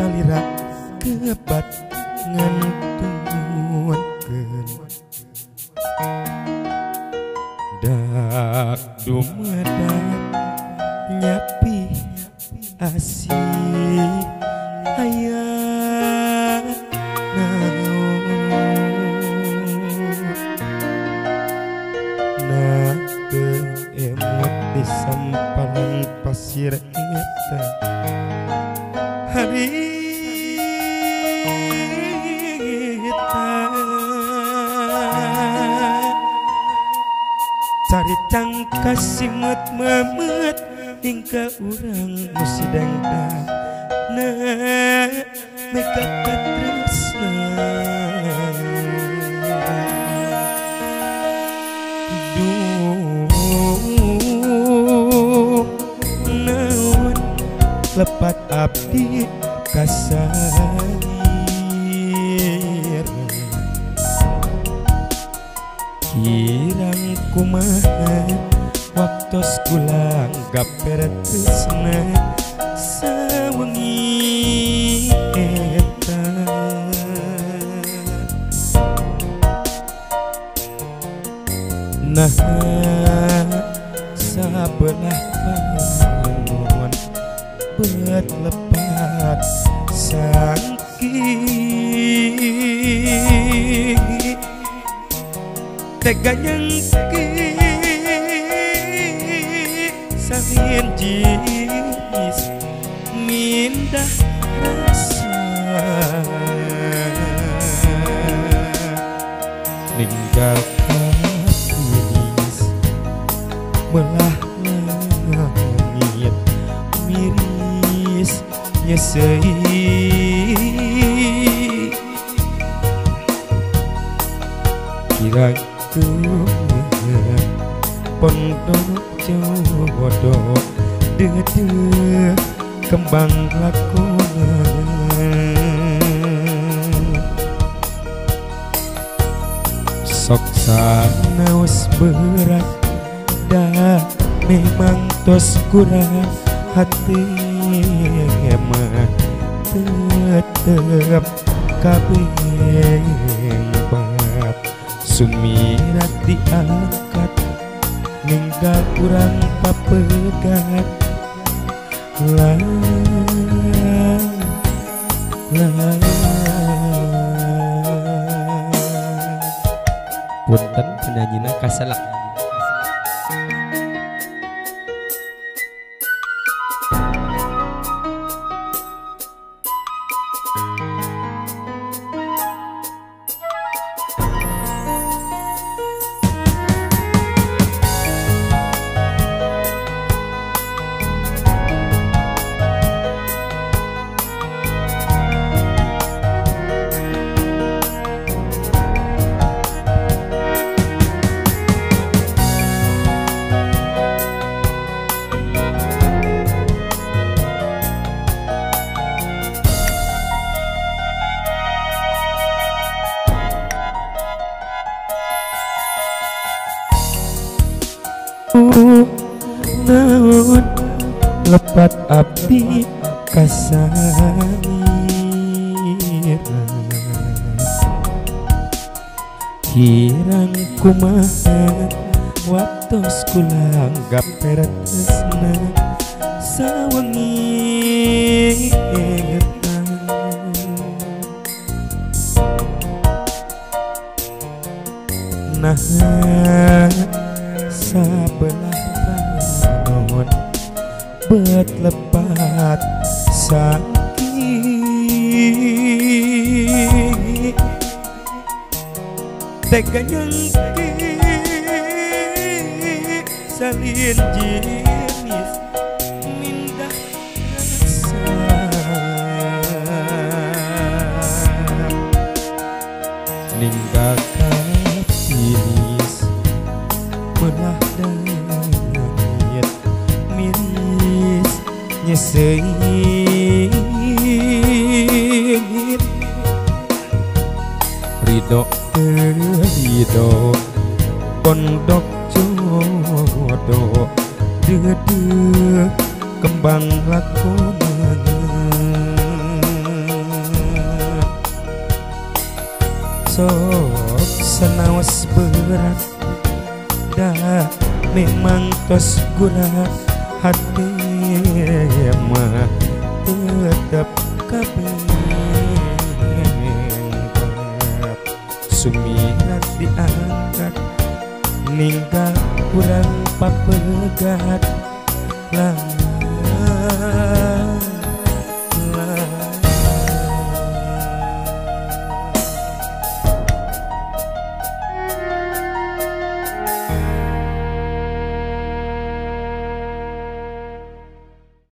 Salira kebat ngantunkeun dak dumedak nyapi asih aya naon na teu emut di sampalan pasir eta harita cari cangkas simet memet hingga urang musidang dana mega katresna. Duh naon lepat abdi kasalir kirang kumaha waktos kula gaper tresna sawengi eta. Nah sabelah bangun bet lepat sangki tega nyengki salin jinis mindah rasa ninggal kapinis melah langit miris nyesei kirang kumaha pondok jodoh dedeh kembang lakonan sok sanaos berat dah memang tos kurang hati mah tetep kabeh bat sumirat diangkat ninggal kurang papegat la la. Punten penyanyina kaselak. Naon lepat abdi kasalira kirang kumaha waktos kula gaper tresna sawengi eta. Nah sabelah panon bet lepat sangki tega nyengki salin jenis mindah rasa ninggal kapinis belah dangit miris nyesein ridho ridho pondok jodoh dedeh kembang lakonan. Sok sanaos berat dah memang tos guna hati mah tetep kabeh sumirat diangkat ninggal kurang papegat lah.